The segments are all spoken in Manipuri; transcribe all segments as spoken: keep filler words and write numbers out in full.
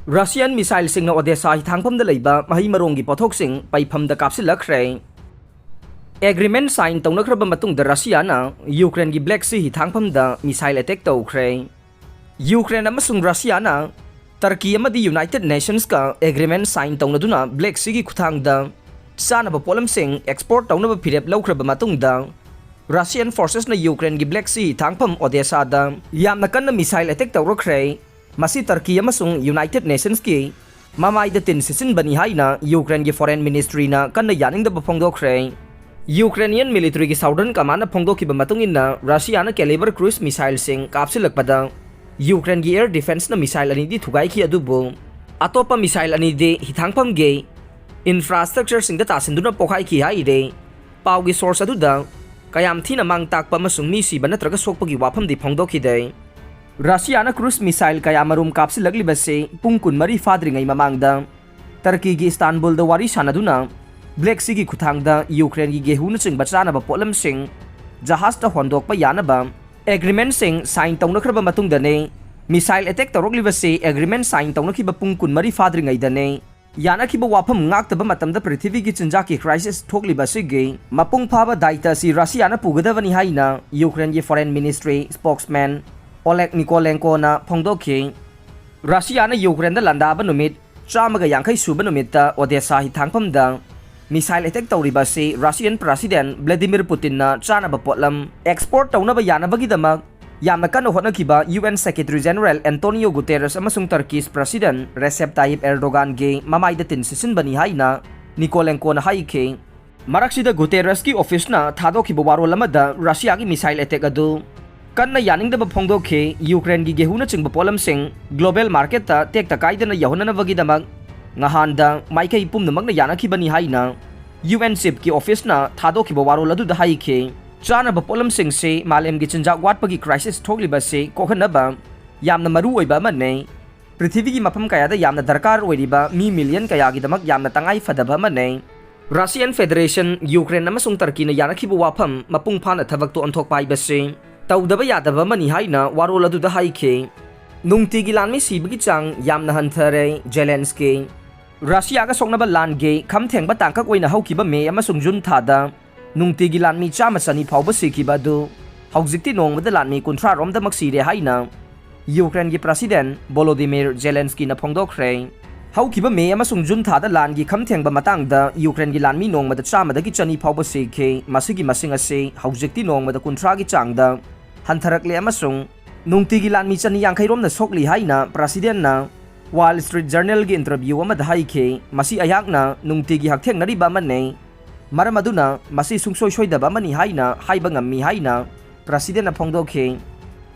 Russian missileꯁꯤꯡꯅ Odessa ꯍꯤꯊꯥꯡꯐꯝꯗ ꯂꯩꯕ ꯃꯍꯩ ꯃꯔꯣꯡꯒꯤ ꯄꯣꯠꯊꯣꯛꯁꯤꯡ ꯄꯩꯐꯝꯗ ꯀꯥꯞꯁꯤꯜꯂꯛꯈ꯭ꯔꯦ꯫ Agreement sign ꯇꯧꯅꯈ꯭ꯔꯕ ꯃꯇꯨꯡꯗ Russiaꯅ Ukraineꯒꯤ Black Sea ꯍꯤꯊꯥꯡꯐꯝꯗ missile attack ꯇꯧꯈ꯭ꯔꯦ꯫ Ukraine ꯑꯃꯁꯨꯡ Russiaꯅ Turkey ꯑꯃꯗꯤ United Nationsꯀ agreement sign ꯇꯧꯅꯗꯨꯅ Black Seaꯒꯤ ꯈꯨꯠꯊꯥꯡꯗ ꯆꯥꯅꯕ ꯄꯣꯠꯂꯝꯁꯤꯡ export ꯇꯧꯅꯕ ꯐꯤꯔꯦꯞ ꯂꯧꯈ꯭ꯔꯕ ꯃꯇꯨꯡꯗ, Russian forcesꯅ Ukraineꯒꯤ Black Sea ꯍꯤꯊꯥꯡꯐꯝ Odessaꯗ ꯌꯥꯝꯅ ꯀꯟꯅ missile attack ꯇꯧꯔꯛꯈ꯭ꯔꯦ꯫ ꯃꯁꯤ Turkey ꯑꯃꯁꯨꯡ United Nationsꯀꯤ ꯃꯃꯥꯏꯗ ꯇꯤꯟ ꯁꯤꯠꯆꯤꯟꯕꯅꯤ ꯍꯥꯏꯅ Ukraineꯒꯤ Foreign Ministryꯅ ꯀꯟꯅ ꯌꯥꯅꯤꯡꯗꯕ ꯐꯣꯡꯗꯣꯛꯈ꯭ꯔꯦ꯫ Ukrainian militaryꯒꯤ Southern Commandꯅ ꯐꯣꯡꯗꯣꯛꯈꯤꯕ ꯃꯇꯨꯡ ꯏꯟꯅ, Russiaꯅ Kalibr cruise missileꯁꯤꯡ ꯀꯥꯞꯁꯤꯜꯂꯛꯄꯗ Ukraineꯒꯤ air defenceꯅ missile ꯑꯅꯤꯗꯤ ꯊꯨꯒꯥꯏꯈꯤ, ꯑꯗꯨꯕꯨ ꯑꯇꯣꯞꯄ missile ꯑꯅꯤꯗꯤ ꯍꯤꯊꯥꯡꯐꯝꯒꯤ infrastructureꯁꯤꯡꯗ ꯇꯥꯁꯤꯟꯗꯨꯅ ꯄꯣꯈꯥꯏꯈꯤ ꯍꯥꯏꯔꯦ꯫ ꯄꯥꯎꯒꯤ source ꯑꯗꯨꯗ ꯀꯌꯥꯝ ꯊꯤꯅ ꯃꯥꯡ ꯇꯥꯛꯄ ꯑꯃꯁꯨꯡ ꯃꯤ ꯁꯤꯕ ꯅꯠꯇ꯭ꯔꯒ ꯁꯣꯛꯄꯒꯤ ꯋꯥꯐꯝꯗꯤ ꯐꯣꯡꯗꯣꯛꯈꯤꯗꯦ꯫ Russiaꯅ cruise missile ꯀꯌꯥꯃꯔꯨꯝ ꯀꯥꯞꯁꯤꯜꯂꯛꯂꯤꯕꯁꯤ ꯄꯨꯡ ꯀꯨꯟꯃꯔꯤ ꯐꯥꯗ꯭ꯔꯤꯉꯩ ꯃꯃꯥꯡꯗ Turkeyꯒꯤ Istanbulꯗ ꯋꯥꯔꯤ ꯁꯥꯟꯅꯗꯨꯅ Black Seaꯒꯤ ꯈꯨꯠꯊꯥꯡꯗ Ukraineꯒꯤ ꯒꯦꯍꯨꯅꯆꯤꯡꯕ ꯆꯥꯅꯕ ꯄꯣꯠꯂꯝꯁꯤꯡ ꯖꯍꯥꯖꯇ ꯍꯣꯟꯗꯣꯛꯄ ꯌꯥꯅꯕ agreementꯁꯤꯡ sign ꯇꯧꯅꯈ꯭ꯔꯕ ꯃꯇꯨꯡꯗꯅꯤ꯫ Missile attack ꯇꯧꯔꯛꯂꯤꯕꯁꯤ agreement sign ꯇꯧꯅꯈꯤꯕ ꯄꯨꯡ ꯀꯨꯟꯃꯔꯤ ꯐꯥꯗ꯭ꯔꯤꯉꯩꯗꯅꯤ꯫ ꯌꯥꯅꯈꯤꯕ ꯋꯥꯐꯝ ꯉꯥꯛꯇꯕ ꯃꯇꯝꯗ ꯄ꯭ꯔꯤꯊꯤꯕꯤꯒꯤ ꯆꯤꯟꯖꯥꯛꯀꯤ crisis ꯊꯣꯛꯂꯤꯕ ꯑꯁꯤꯒꯤ ꯃꯄꯨꯡ ꯐꯥꯕ ꯗꯥꯏꯇ ꯑꯁꯤ Russiaꯅ ꯄꯨꯒꯗꯕꯅꯤ ꯍꯥꯏꯅ Ukraineꯒꯤ Foreign Ministry spokesman Oleg Nikolenkoꯅ ꯐꯣꯡꯗꯣꯛꯈꯤ꯫ Russiaꯅ Ukraineꯗ ꯂꯥꯟꯗꯥꯕ ꯅꯨꯃꯤꯠ ꯆꯥꯝꯃꯒ ꯌꯥꯡꯈꯩ ꯁꯨꯕ ꯅꯨꯃꯤꯠꯇ Odessa ꯍꯤꯊꯥꯡꯐꯝꯗ missile attack ꯇꯧꯔꯤꯕ ꯑꯁꯤ Russian President Vladimir Putinꯅ ꯆꯥꯅꯕ ꯄꯣꯠꯂꯝ export ꯇꯧꯅꯕ ꯌꯥꯅꯕꯒꯤꯗꯃꯛ ꯌꯥꯝꯅ ꯀꯟꯅ ꯍꯣꯠꯅꯈꯤꯕ UN Secretary General Antonio Guterres ꯑꯃꯁꯨꯡ Turkish President Recep Tayyip Erdoganꯒꯤ ꯃꯃꯥꯏꯗ ꯇꯤꯟ ꯁꯤꯠꯆꯤꯟꯕꯅꯤ ꯍꯥꯏꯅ Nikolenkoꯅ ꯍꯥꯏꯈꯤ꯫ ꯃꯔꯛꯁꯤꯗ Guterresꯀꯤ officeꯅ ꯊꯥꯗꯣꯛꯈꯤꯕ ꯋꯥꯔꯣꯜ ꯑꯃꯗ Russiaꯒꯤ missile attack ꯑꯗꯨ ꯀꯟꯅ ꯌꯥꯅꯤꯡꯗꯕ ꯐꯣꯡꯗꯣꯛꯈꯤ꯫ Ukraineꯒꯤ ꯒꯦꯍꯨꯅꯆꯤꯡꯕ ꯄꯣꯠꯂꯝꯁꯤꯡ global marketꯇ ꯇꯦꯛꯇ ꯀꯥꯏꯗꯅ ꯌꯧꯍꯟꯅꯅꯕꯒꯤꯗꯃꯛ ꯉꯍꯥꯟꯗ ꯃꯥꯏꯀꯩ ꯄꯨꯝꯅꯃꯛꯅ ꯌꯥꯅꯈꯤꯕꯅꯤ ꯍꯥꯏꯅ UN Chiefꯀꯤ officeꯅ ꯊꯥꯗꯣꯛꯈꯤꯕ ꯋꯥꯔꯣꯜ ꯑꯗꯨꯗ ꯍꯥꯏꯈꯤ꯫ ꯆꯥꯅꯕ ꯄꯣꯠꯂꯝꯁꯤꯡꯁꯤ ꯃꯥꯂꯦꯝꯒꯤ ꯆꯤꯟꯖꯥꯛ ꯋꯥꯠꯄꯒꯤ crisis ꯊꯣꯛꯂꯤꯕ ꯑꯁꯤ ꯀꯣꯛꯍꯟꯅꯕ ꯌꯥꯝꯅ ꯃꯔꯨ ꯑꯣꯏꯕ ꯑꯃꯅꯤ꯫ ꯄ꯭ꯔꯤꯊꯤꯕꯤꯒꯤ ꯃꯐꯝ ꯀꯌꯥꯗ ꯌꯥꯝꯅ ꯗꯔꯀꯥꯔ ꯑꯣꯏꯔꯤꯕ ꯃꯤ million ꯀꯌꯥꯒꯤꯗꯃꯛ ꯌꯥꯝꯅ ꯇꯉꯥꯏ ꯐꯗꯕ ꯑꯃꯅꯤ꯫ Russian Federation, Ukraine ꯑꯃꯁꯨꯡ Turkeyꯅ ꯌꯥꯅꯈꯤꯕ ꯋꯥꯐꯝ ꯃꯄꯨꯡ ꯐꯥꯅ ꯊꯕꯛꯇ ꯑꯣꯟꯊꯣꯛꯄ ꯍꯥꯏꯕꯁꯤ ꯇꯧꯗꯕ ꯌꯥꯗꯕ ꯑꯃꯅꯤ ꯍꯥꯏꯅ ꯋꯥꯔꯣꯜ ꯑꯗꯨꯗ ꯍꯥꯏꯈꯤ꯫ ꯅꯨꯡꯇꯤꯒꯤ ꯂꯥꯟꯃꯤ ꯁꯤꯕꯒꯤ ꯆꯥꯡ ꯌꯥꯝꯅ ꯍꯟꯊꯔꯦ, ꯖꯦꯂꯦꯟꯁꯀꯤ꯫ ꯔꯁꯤꯌꯥꯒ ꯁꯣꯛꯅꯕ ꯂꯥꯟꯒꯤ ꯈꯝ ꯊꯦꯡꯕ ꯇꯥꯡꯀꯛ ꯑꯣꯏꯅ ꯍꯧꯈꯤꯕ ꯃꯦ ꯑꯃꯁꯨꯡ ꯖꯨꯟ ꯊꯥꯗ ꯅꯨꯡꯇꯤꯒꯤ ꯂꯥꯟꯃꯤ ꯆꯥꯝꯃ ꯆꯅꯤ ꯐꯥꯎꯕ ꯁꯤꯈꯤꯕ ꯑꯗꯨ ꯍꯧꯖꯤꯛꯇꯤ ꯅꯣꯡꯃꯗ ꯂꯥꯟꯃꯤ ꯀꯨꯟꯊ꯭ꯔꯥ ꯔꯣꯝꯗꯃꯛ ꯁꯤꯔꯦ ꯍꯥꯏꯅ ꯌꯨꯀ꯭ꯔꯦꯟꯒꯤ ꯄ꯭ꯔꯁꯤꯗꯦꯟ ꯚꯣꯂꯣꯗꯤꯃꯤꯔ ꯖꯦꯂꯦꯟꯁꯀꯤꯅ ꯐꯣꯡꯗꯣꯛꯈ꯭ꯔꯦ꯫ ꯍꯧꯈꯤꯕ ꯃꯦ ꯑꯃꯁꯨꯡ ꯖꯨꯟ ꯊꯥꯗ ꯂꯥꯟꯒꯤ ꯈꯝ ꯊꯦꯡꯕ ꯃꯇꯥꯡꯗ ꯌꯨꯀ꯭ꯔꯦꯟꯒꯤ ꯂꯥꯟꯃꯤ ꯅꯣꯡꯃꯗ ꯆꯥꯝꯃꯗꯒꯤ ꯆꯅꯤ ꯐꯥꯎꯕ ꯁꯤꯈꯤ꯫ ꯃꯁꯤꯒꯤ ꯃꯁꯤꯡ ꯑꯁꯤ ꯍꯧꯖꯤꯛꯇꯤ ꯅꯣꯡꯃꯗ ꯀꯨꯟꯊ꯭ꯔꯥꯒꯤ ꯆꯥꯡꯗ ꯍꯟꯊꯔꯛꯂꯦ ꯑꯃꯁꯨꯡ ꯅꯨꯡꯇꯤꯒꯤ ꯂꯥꯟꯃꯤ ꯆꯅꯤ ꯌꯥꯡꯈꯩ ꯔꯣꯝꯅ ꯁꯣꯛꯂꯤ ꯍꯥꯏꯅ ꯄ꯭ꯔꯁꯤꯗꯦꯟꯅ ꯋꯥꯜ ꯁ꯭ꯇ꯭ꯔꯤꯠ ꯖꯔꯅꯦꯜꯒꯤ ꯏꯟꯇꯔꯚ꯭ꯌꯨ ꯑꯃꯗ ꯍꯥꯏꯈꯤ꯫ ꯃꯁꯤ ꯑꯩꯍꯥꯛꯅ ꯅꯨꯡꯇꯤꯒꯤ ꯍꯛꯊꯦꯡꯅꯔꯤꯕ ꯑꯃꯅꯤ, ꯃꯔꯝ ꯑꯗꯨꯅ ꯃꯁꯤ ꯁꯨꯡꯁꯣꯏ ꯁꯣꯏꯗꯕ ꯑꯃꯅꯤ ꯍꯥꯏꯅ ꯍꯥꯏꯕ ꯉꯝꯃꯤ ꯍꯥꯏꯅ ꯄ꯭ꯔꯁꯤꯗꯦꯟꯅ ꯐꯣꯡꯗꯣꯛꯈꯤ꯫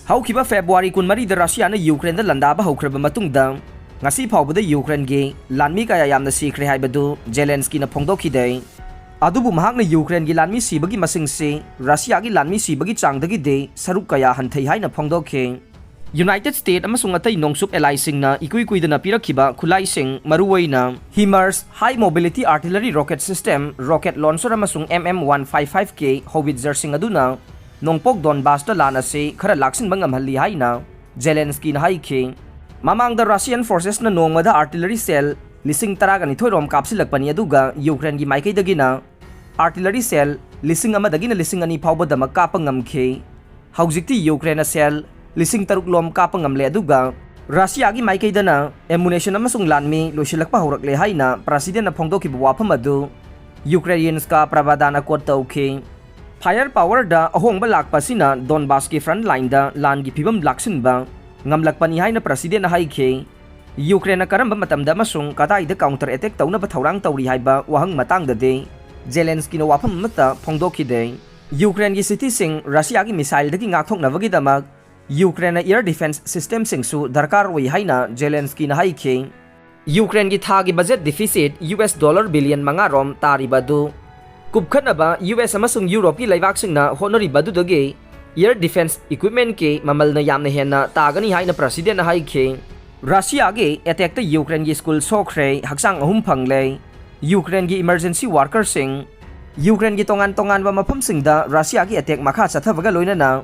ꯍꯧꯈꯤꯕ ꯐꯦꯕ꯭ꯔꯨꯋꯥꯔꯤ ꯀꯨꯟꯃꯔꯤꯗ ꯔꯁꯤꯌꯥꯅ ꯌꯨꯀ꯭ꯔꯦꯟꯗ ꯂꯥꯟꯗꯥꯕ ꯍꯧꯈ꯭ꯔꯕ ꯃꯇꯨꯡꯗ ꯉꯁꯤ ꯐꯥꯎꯕꯗ ꯌꯨꯀ꯭ꯔꯦꯟꯒꯤ ꯂꯥꯟꯃꯤ ꯀꯌꯥ ꯌꯥꯝꯅ ꯁꯤꯈ꯭ꯔꯦ ꯍꯥꯏꯕꯗꯨ ꯖꯦꯂꯦꯟꯁꯀꯤꯅ ꯐꯣꯡꯗꯣꯛꯈꯤꯗꯦ꯫ ꯑꯗꯨꯕꯨ ꯃꯍꯥꯛꯅ ꯌꯨꯀ꯭ꯔꯦꯟꯒꯤ ꯂꯥꯟꯃꯤ ꯁꯤꯕꯒꯤ ꯃꯁꯤꯡꯁꯤ ꯔꯁꯤꯌꯥꯒꯤ ꯂꯥꯟꯃꯤ ꯁꯤꯕꯒꯤ ꯆꯥꯡꯗꯒꯤꯗꯤ ꯁꯔꯨꯛ ꯀꯌꯥ ꯍꯟꯊꯩ ꯍꯥꯏꯅ ꯐꯣꯡꯗꯣꯛꯈꯤ꯫ ꯌꯨꯅꯥꯏꯇꯦꯗ ꯁ꯭ꯇꯦꯠ ꯑꯃꯁꯨꯡ ꯑꯇꯩ ꯅꯣꯡꯆꯨꯞ ꯑꯦꯂꯥꯏꯁꯤꯡꯅ ꯏꯀꯨꯏ ꯀꯨꯏꯗꯅ ꯄꯤꯔꯛꯈꯤꯕ ꯈꯨꯠꯂꯥꯏꯁꯤꯡ, ꯃꯔꯨꯑꯣꯏꯅ HIMARS, high mobility artillery rocket system, rocket launcher ꯑꯃꯁꯨꯡ M M one five five ꯀꯦ ꯍꯣꯋꯤꯠꯖꯔꯁꯤꯡ ꯑꯗꯨꯅ ꯅꯣꯡꯄꯣꯛ ꯗꯣꯟꯕꯥꯁꯇ ꯂꯥꯟ ꯑꯁꯤ ꯈꯔ ꯂꯥꯛꯁꯤꯟꯕ ꯉꯝꯍꯜꯂꯤ ꯍꯥꯏꯅ ꯖꯦꯂꯦꯟꯁꯀꯤꯅ ꯍꯥꯏꯈꯤ꯫ ꯃꯃꯥꯡꯗ ꯔꯁꯤꯌꯟ ꯐꯣꯔꯁꯦꯁꯅ ꯅꯣꯡꯃꯗ ꯑꯥꯔꯇꯤꯂꯔꯤ ꯁꯦꯜ ꯂꯤꯁꯤꯡ ꯇꯔꯥꯒ ꯅꯤꯊꯣꯏ ꯔꯣꯝ ꯀꯥꯞꯁꯤꯜꯂꯛꯄꯅꯤ, ꯑꯗꯨꯒ ꯌꯨꯀ꯭ꯔꯦꯟꯒꯤ ꯃꯥꯏꯀꯩꯗꯒꯤꯅ ꯑꯥꯔꯇꯤꯂꯔꯤ ꯁꯦꯜ ꯂꯤꯁꯤꯡ ꯑꯃꯗꯒꯤꯅ ꯂꯤꯁꯤꯡ ꯑꯅꯤ ꯐꯥꯎꯕꯗꯃꯛ ꯀꯥꯞꯄ ꯉꯝꯈꯤ꯫ ꯍꯧꯖꯤꯛꯇꯤ ꯌꯨꯀ꯭ꯔꯦꯟꯅ ꯁꯦꯜ ꯂꯤꯁꯤꯡ ꯇꯔꯨꯛ ꯂꯣꯝ ꯀꯥꯞꯄ ꯉꯝꯂꯦ, ꯑꯗꯨꯒ ꯔꯁꯤꯌꯥꯒꯤ ꯃꯥꯏꯀꯩꯗꯅ ꯑꯦꯃꯨꯅꯦꯁꯟ ꯑꯃꯁꯨꯡ ꯂꯥꯟꯃꯤ ꯂꯣꯏꯁꯤꯜꯂꯛꯄ ꯍꯧꯔꯛꯂꯦ ꯍꯥꯏꯅ ꯄ꯭ꯔꯁꯤꯗꯦꯟꯅ ꯐꯣꯡꯗꯣꯛꯈꯤꯕ ꯋꯥꯐꯝ ꯑꯗꯨ ꯌꯨꯀ꯭ꯔꯦꯅꯤꯌꯟꯁꯀ ꯄ꯭ꯔꯕꯥꯗꯥꯅ ꯀꯣꯠ ꯇꯧꯈꯤ꯫ ꯐꯥꯌꯔ ꯄꯥꯋꯔꯗ ꯑꯍꯣꯡꯕ ꯂꯥꯛꯄ ꯑꯁꯤꯅ ꯗꯣꯟꯕꯥꯁꯀꯤ ꯐ꯭ꯔꯟꯠ ꯂꯥꯏꯟꯗ ꯂꯥꯟꯒꯤ ꯐꯤꯕꯝ ꯂꯥꯛꯁꯤꯟꯕ ꯉꯝꯂꯛꯄꯅꯤ ꯍꯥꯏꯅ ꯄ꯭ꯔꯁꯤꯗꯦꯟꯅ ꯍꯥꯏꯈꯤ꯫ ꯌꯨꯀ꯭ꯔꯦꯟꯅ ꯀꯔꯝꯕ ꯃꯇꯝꯗ ꯑꯃꯁꯨꯡ ꯀꯗꯥꯏꯗ ꯀꯥꯎꯟꯇꯔ ꯑꯦꯇꯦꯛ ꯇꯧꯅꯕ ꯊꯧꯔꯥꯡ ꯇꯧꯔꯤ ꯍꯥꯏꯕ ꯋꯥꯍꯪ ꯃꯇꯥꯡꯗꯗꯤ ꯖꯦꯂꯦꯟꯁꯀꯤꯅ ꯋꯥꯐꯝ ꯑꯃꯠꯇ ꯐꯣꯡꯗꯣꯛꯈꯤꯗꯦ꯫ ꯌꯨꯀ꯭ꯔꯦꯟꯒꯤ ꯁꯤꯇꯤꯁꯤꯡ ꯔꯁꯤꯌꯥꯒꯤ ꯃꯤꯁꯥꯏꯜꯗꯒꯤ ꯉꯥꯛꯊꯣꯛꯅꯕꯒꯤꯗꯃꯛ ꯌꯨꯀ꯭ꯔꯦꯟꯅ ꯑꯦꯌꯔ ꯗꯤꯐꯦꯟꯁ ꯁꯤꯁꯇꯦꯝꯁꯤꯡꯁꯨ ꯗꯔꯀꯥꯔ ꯑꯣꯏ ꯍꯥꯏꯅ ꯖꯦꯂꯦꯟꯁꯀꯤꯅ ꯍꯥꯏꯈꯤ꯫ ꯌꯨꯀ꯭ꯔꯦꯟꯒꯤ ꯊꯥꯒꯤ budget deficit U S dollar billion ꯃꯉꯥ ꯔꯣꯝ ꯇꯥꯔꯤꯕ ꯑꯗꯨ ꯀꯨꯞꯈꯠꯅꯕ ꯌꯨ ꯑꯦꯁ ꯑꯃꯁꯨꯡ ꯌꯨꯔꯣꯞꯀꯤ ꯂꯩꯕꯥꯛꯁꯤꯡꯅ ꯍꯣꯠꯅꯔꯤꯕ ꯑꯗꯨꯗꯒꯤ ꯑꯦꯌꯔ ꯗꯤꯐꯦꯟꯁ ꯏꯀ꯭ꯋꯤꯞꯃꯦꯟꯠꯀꯤ ꯃꯃꯜꯅ ꯌꯥꯝꯅ ꯍꯦꯟꯅ ꯇꯥꯒꯅꯤ ꯍꯥꯏꯅ ꯄ꯭ꯔꯁꯤꯗꯦꯟꯅ ꯍꯥꯏꯈꯤ꯫ ꯔꯁꯤꯌꯥꯒꯤ ꯑꯦꯇꯦꯛꯇ ꯌꯨꯀ꯭ꯔꯦꯟꯒꯤ ꯁ꯭ꯀꯨꯜ ꯁꯣꯛꯈ꯭ꯔꯦ, ꯍꯛꯆꯥꯡ ꯑꯍꯨꯝ ꯐꯪꯂꯦ꯫ ꯌꯨꯀ꯭ꯔꯦꯟꯒꯤ ꯏꯃꯔꯖꯦꯟꯁꯤ ꯋꯥꯔꯀꯔꯁꯤꯡ꯫ ꯌꯨꯀ꯭ꯔꯦꯟꯒꯤ ꯇꯣꯉꯥꯟ ꯇꯣꯉꯥꯟꯕ ꯃꯐꯝꯁꯤꯡꯗ ꯔꯁꯤꯌꯥꯒꯤ ꯑꯦꯇꯦꯛ ꯃꯈꯥ ꯆꯠꯊꯕꯒ ꯂꯣꯏꯅꯅ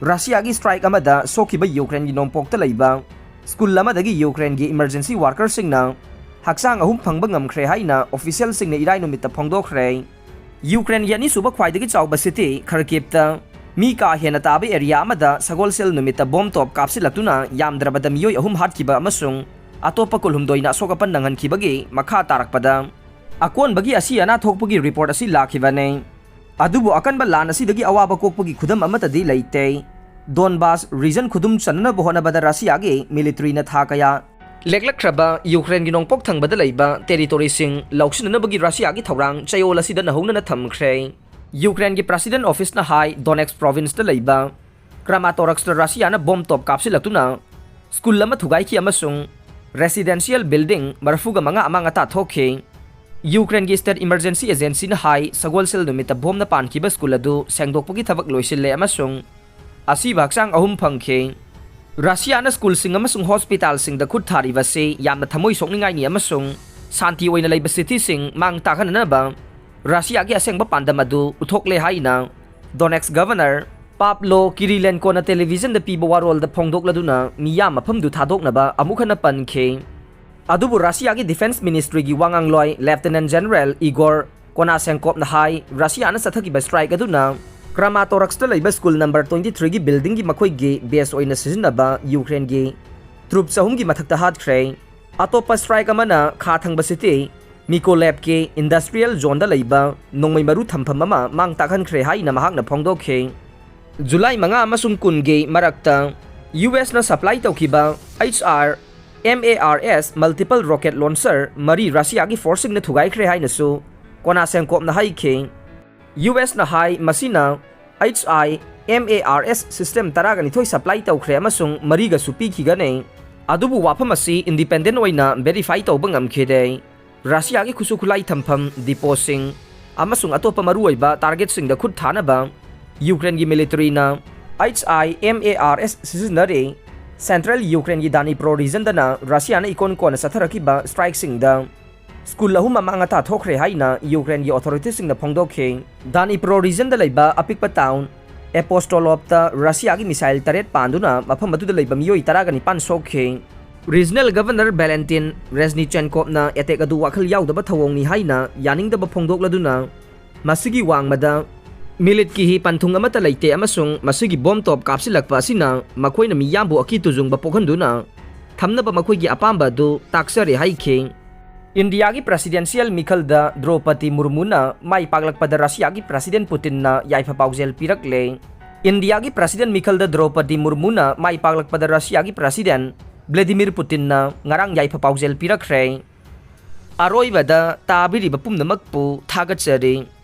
ꯔꯁꯤꯌꯥꯒꯤ strike ꯑꯃꯗ ꯁꯣꯛꯈꯤꯕ ꯌꯨꯀ꯭ꯔꯦꯟꯒꯤ ꯅꯣꯡꯄꯣꯛꯇ ꯂꯩꯕ ꯁ꯭ꯀꯨꯜ ꯑꯃꯗꯒꯤ ꯌꯨꯀ꯭ꯔꯦꯟꯒꯤ emergency workerꯁꯤꯡꯅ ꯍꯛꯆꯥꯡ ꯑꯍꯨꯝ ꯐꯪꯕ ꯉꯝꯈ꯭ꯔꯦ ꯍꯥꯏꯅ officialꯁꯤꯡꯅ ꯏꯔꯥꯏ ꯅꯨꯃꯤꯠꯇ ꯐꯣꯡꯗꯣꯛꯈ꯭ꯔꯦ꯫ ꯌꯨꯀ꯭ꯔꯦꯟꯒꯤ ꯑꯅꯤꯁꯨꯕ ꯈ꯭ꯋꯥꯏꯗꯒꯤ ꯆꯥꯎꯕ city ꯈꯔꯀꯤꯞꯇ ꯃꯤ ꯀꯥ ꯍꯦꯟꯅ ꯇꯥꯕ area ꯑꯃꯗ ꯁꯒꯣꯜꯁꯦꯜ ꯅꯨꯃꯤꯠꯇ bomb ꯇꯣꯞ ꯀꯥꯞꯁꯤꯜꯂꯛꯇꯨꯅ ꯌꯥꯝꯗ꯭ꯔꯕꯗ ꯃꯤꯑꯣꯏ ꯑꯍꯨꯝ ꯍꯥꯠꯈꯤꯕ ꯑꯃꯁꯨꯡ ꯑꯇꯣꯞꯄ ꯀꯨꯟꯍꯨꯝꯗꯣꯏꯅ ꯑꯁꯣꯛ ꯑꯄꯟ ꯅꯪꯍꯟꯈꯤꯕꯒꯤ ꯃꯈꯥ ꯇꯥꯔꯛꯄꯗ ꯑꯀꯣꯟꯕꯒꯤ ꯑꯁꯤ ꯑꯅꯥ ꯊꯣꯛꯄꯒꯤ report ꯑꯁꯤ ꯂꯥꯛꯈꯤꯕꯅꯤ꯫ ꯑꯗꯨꯕꯨ ꯑꯀꯟꯕ ꯂꯥꯟ ꯑꯁꯤꯗꯒꯤ ꯑꯋꯥꯕ ꯀꯣꯛꯄꯒꯤ ꯈꯨꯗꯝ ꯑꯃꯠꯇꯗꯤ ꯂꯩꯇꯦ꯫ Donbas region ꯈꯨꯗꯨꯝ ꯆꯟꯅꯅꯕ ꯍꯣꯠꯅꯕꯗ ꯔꯁꯤꯌꯥꯒꯤ militaryꯅ ꯊꯥ ꯀꯌꯥ ꯂꯦꯛꯂꯛꯈ꯭ꯔꯕ ꯌꯨꯀ꯭ꯔꯦꯟꯒꯤ ꯅꯣꯡꯄꯣꯛ ꯊꯪꯕꯗ ꯂꯩꯕ territoryꯁꯤꯡ ꯂꯧꯁꯤꯟꯅꯅꯕꯒꯤ ꯔꯁꯤꯌꯥꯒꯤ ꯊꯧꯔꯥꯡ ꯆꯌꯣꯜ ꯑꯁꯤꯗ ꯅꯧꯍꯧꯅꯅ ꯊꯝꯈ꯭ꯔꯦ꯫ ꯌꯨꯀ꯭ꯔꯦꯟꯒꯤ President Officeꯅ ꯍꯥꯏ, Donetsk provinceꯇ ꯂꯩꯕ Kramatorskꯇ ꯔꯁꯤꯌꯥꯅ bomb ꯇꯣꯞ ꯀꯥꯞꯁꯤꯜꯂꯛꯇꯨꯅ ꯁ꯭ꯀꯨꯜ ꯑꯃ ꯊꯨꯒꯥꯏꯈꯤ ꯑꯃꯁꯨꯡ residential building ꯃꯔꯤꯐꯨꯒ ꯃꯉꯥ ꯑꯃꯥꯡ ꯑꯇꯥ ꯊꯣꯛꯈꯤ꯫ ꯌꯨꯀ꯭ꯔꯦꯟꯒꯤ state emergency agencyꯅ ꯍꯥꯏ, ꯁꯒꯣꯜꯁꯦꯜ ꯅꯨꯃꯤꯠꯇ bombꯅ ꯄꯥꯟꯈꯤꯕ ꯁ꯭ꯀꯨꯜ ꯑꯗꯨ ꯁꯦꯡꯗꯣꯛꯄꯒꯤ ꯊꯕꯛ ꯂꯣꯏꯁꯤꯜꯂꯦ ꯑꯃꯁꯨꯡ ꯑꯁꯤꯕ ꯍꯛꯆꯥꯡ ꯑꯍꯨꯝ ꯐꯪꯈꯤ꯫ ꯔꯁꯤꯌꯥꯅ ꯁ꯭ꯀꯨꯜꯁꯤꯡ ꯑꯃꯁꯨꯡ hospitalꯁꯤꯡꯗ ꯈꯨꯠ ꯊꯥꯔꯤꯕꯁꯤ ꯌꯥꯝꯅ ꯊꯃꯣꯏ ꯁꯣꯛꯅꯤꯡꯉꯥꯏꯅꯤ ꯑꯃꯁꯨꯡ ꯁꯥꯟꯇꯤ ꯑꯣꯏꯅ ꯂꯩꯕ cityꯁꯤꯡ ꯃꯥꯡ ꯇꯥꯛꯍꯟꯅꯅꯕ ꯔꯁꯤꯌꯥꯒꯤ ꯑꯁꯦꯡꯕ ꯄꯥꯟꯗꯝ ꯑꯗꯨ ꯎꯠꯊꯣꯛꯂꯦ ꯍꯥꯏꯅ Donetsk Governor Pavlo Kirilenkoꯅ televisionꯗ ꯄꯤꯕ ꯋꯥꯔꯣꯜꯗ ꯐꯣꯡꯗꯣꯛꯂꯗꯨꯅ ꯃꯤꯌꯥꯝ ꯃꯐꯝꯗꯨ ꯊꯥꯗꯣꯛꯅꯕ ꯑꯃꯨꯛ ꯍꯟꯅ ꯄꯟꯈꯤ꯫ ꯑꯗꯨꯕꯨ ꯔꯁꯤꯌꯥꯒꯤ Defense Ministryꯒꯤ ꯋꯥꯉꯥꯡꯂꯣꯏ Lieutenant General Igor Konashenkovꯅ ꯍꯥꯏ, ꯔꯁꯤꯌꯥꯅ ꯆꯠꯊꯈꯤꯕ strike ꯑꯗꯨꯅ Kramatorskꯇ ꯂꯩꯕ ꯁ꯭ꯀꯨꯜ number twenty threeꯒꯤ buildingꯒꯤ ꯃꯈꯣꯏꯒꯤ base ꯑꯣꯏꯅ ꯁꯤꯖꯤꯟꯅꯕ ꯌꯨꯀ꯭ꯔꯦꯟꯒꯤ troops ꯑꯍꯨꯝꯒꯤ ꯃꯊꯛꯇ ꯍꯥꯠꯈ꯭ꯔꯦ꯫ ꯑꯇꯣꯞꯄ strike ꯑꯃꯅ ꯈꯥ ꯊꯪꯕ city Mykolaiv industrial zoneꯗ ꯂꯩꯕ ꯅꯣꯡꯃꯩ ꯃꯔꯨ ꯊꯝꯐꯝ ꯑꯃ ꯃꯥꯡ ꯇꯥꯛꯍꯟꯈ꯭ꯔꯦ ꯍꯥꯏꯅ ꯃꯍꯥꯛꯅ ꯐꯣꯡꯗꯣꯛꯈꯤ꯫ ꯖꯨꯂꯥꯏ ꯃꯉꯥ ꯑꯃꯁꯨꯡ ꯀꯨꯟꯒꯤ ꯃꯔꯛꯇ ꯌꯨ ꯑꯦꯁꯅ supply ꯇꯧꯈꯤꯕ H R M A R S multiple rocket launcher ꯃꯔꯤ ꯔꯁꯤꯌꯥꯒꯤ forceꯁꯤꯡꯅ ꯊꯨꯒꯥꯏꯈ꯭ꯔꯦ ꯍꯥꯏꯅꯁꯨ ꯀꯣꯅꯥꯁꯦꯟꯀꯣꯞꯅ ꯍꯥꯏꯈꯤ꯫ ꯌꯨ ꯑꯦꯁꯅ ꯍꯥꯏ, ꯃꯁꯤꯅ H I M A R S system ꯇꯔꯥꯒ ꯅꯤꯊꯣꯏ supply ꯇꯧꯈ꯭ꯔꯦ ꯑꯃꯁꯨꯡ ꯃꯔꯤꯒꯁꯨ ꯄꯤꯈꯤꯒꯅꯤ, ꯑꯗꯨꯕꯨ ꯋꯥꯐꯝ ꯑꯁꯤ independent ꯑꯣꯏꯅ verify ꯇꯧꯕ ꯉꯝꯈꯤꯗꯦ꯫ ꯔꯁꯤꯌꯥꯒꯤ ꯈꯨꯠꯁꯨ ꯈꯨꯠꯂꯥꯏ ꯊꯝꯐꯝ depotꯁꯤꯡ ꯑꯃꯁꯨꯡ ꯑꯇꯣꯞꯄ ꯃꯔꯨꯑꯣꯏꯕ targetꯁꯤꯡꯗ ꯈꯨꯠ ꯊꯥꯅꯕ ꯌꯨꯀ꯭ꯔꯦꯟꯒꯤ militaryꯅ H I M A R S ꯁꯤꯖꯤꯟꯅꯔꯤ꯫ Central ꯌꯨꯀ꯭ꯔꯦꯟꯒꯤ Dnipro regionꯗꯅ ꯔꯁꯤꯌꯥꯅ ꯏꯀꯣꯟ ꯀꯣꯟꯅ ꯆꯠꯊꯔꯛꯈꯤꯕ strikeꯁꯤꯡꯗ ꯁ꯭ꯀꯨꯜ ꯑꯍꯨꯝ ꯑꯃꯥꯡ ꯑꯇꯥ ꯊꯣꯛꯈ꯭ꯔꯦ ꯍꯥꯏꯅ ꯌꯨꯀ꯭ꯔꯦꯟꯒꯤ authorityꯁꯤꯡꯅ ꯐꯣꯡꯗꯣꯛꯈꯤ꯫ Dnipro regionꯗ ꯂꯩꯕ ꯑꯄꯤꯛꯄ town ꯑꯦꯄꯣꯁꯇꯣꯂꯣꯞꯇ ꯔꯁꯤꯌꯥꯒꯤ ꯃꯤꯁꯥꯏꯜ ꯇꯔꯦꯠ ꯄꯥꯟꯗꯨꯅ ꯃꯐꯝ ꯑꯗꯨꯗ ꯂꯩꯕ ꯃꯤꯑꯣꯏ ꯇꯔꯥꯒ ꯅꯤꯄꯥꯟ ꯁꯣꯛꯈꯤ꯫ ꯔꯤꯖꯅꯦꯜ ꯒꯚꯔꯅꯔ ꯚꯦꯂꯦꯟꯇꯤꯟ ꯔꯦꯖꯅꯤꯆꯦꯟꯀꯣꯞꯅ ꯑꯦꯇꯦꯛ ꯑꯗꯨ ꯋꯥꯈꯜ ꯌꯥꯎꯗꯕ ꯊꯧꯑꯣꯡꯅꯤ ꯍꯥꯏꯅ ꯌꯥꯅꯤꯡꯗꯕ ꯐꯣꯡꯗꯣꯛꯂꯗꯨꯅ, ꯃꯁꯤꯒꯤ ꯋꯥꯡꯃꯗ ꯃꯤꯂꯤꯠꯀꯤ ꯍꯤ ꯄꯟꯊꯨꯡ ꯑꯃꯠꯇ ꯂꯩꯇꯦ ꯑꯃꯁꯨꯡ ꯃꯁꯤꯒꯤ ꯕꯣꯝ ꯇꯣꯞ ꯀꯥꯞꯁꯤꯜꯂꯛꯄ ꯑꯁꯤꯅ ꯃꯈꯣꯏꯅ ꯃꯤꯌꯥꯝꯕꯨ ꯑꯀꯤ ꯇꯨꯖꯨꯡꯕ ꯄꯣꯛꯍꯟꯗꯨꯅ ꯊꯝꯅꯕ ꯃꯈꯣꯏꯒꯤ ꯑꯄꯥꯝꯕ ꯑꯗꯨ ꯇꯥꯛꯆꯔꯦ ꯍꯥꯏꯈꯤ꯫ ꯏꯟꯗꯤꯌꯥꯒꯤ ꯄ꯭ꯔꯦꯁꯤꯗꯦꯟꯁꯤꯌꯦꯜ ꯃꯤꯈꯜꯗ ꯗ꯭ꯔꯧꯄꯗꯤ ꯃꯨꯔꯃꯨꯅ ꯃꯥꯏ ꯄꯥꯛꯂꯛꯄꯗ ꯔꯁꯤꯌꯥꯒꯤ ꯄ꯭ꯔꯦꯁꯤꯗꯦꯟ ꯄꯨꯇꯤꯟꯅ ꯌꯥꯏꯐ ꯄꯥꯎꯖꯦꯜ ꯄꯤꯔꯛꯂꯦ꯫ ꯏꯟꯗꯤꯌꯥꯒꯤ ꯄ꯭ꯔꯦꯁꯤꯗꯦꯟ ꯃꯤꯈꯜꯗ ꯗ꯭ꯔꯧꯄꯗꯤ ꯃꯨꯔꯃꯨꯅ ꯃꯥꯏ ꯄꯥꯛꯂꯛꯄꯗ ꯔꯁꯤꯌꯥꯒꯤ ꯄ꯭ꯔꯦꯁꯤꯗꯦꯟ ꯚ꯭ꯂꯦꯗꯤꯃꯤꯔ ꯄꯨꯇꯤꯟꯅ ꯉꯔꯥꯡ ꯌꯥꯏꯐ ꯄꯥꯎꯖꯦꯜ ꯄꯤꯔꯛꯈ꯭ꯔꯦ꯫ ꯑꯔꯣꯏꯕꯗ ꯇꯥꯕꯤꯔꯤꯕ ꯄꯨꯝꯅꯃꯛꯄꯨ ꯊꯥꯒꯠꯆꯔꯤ꯫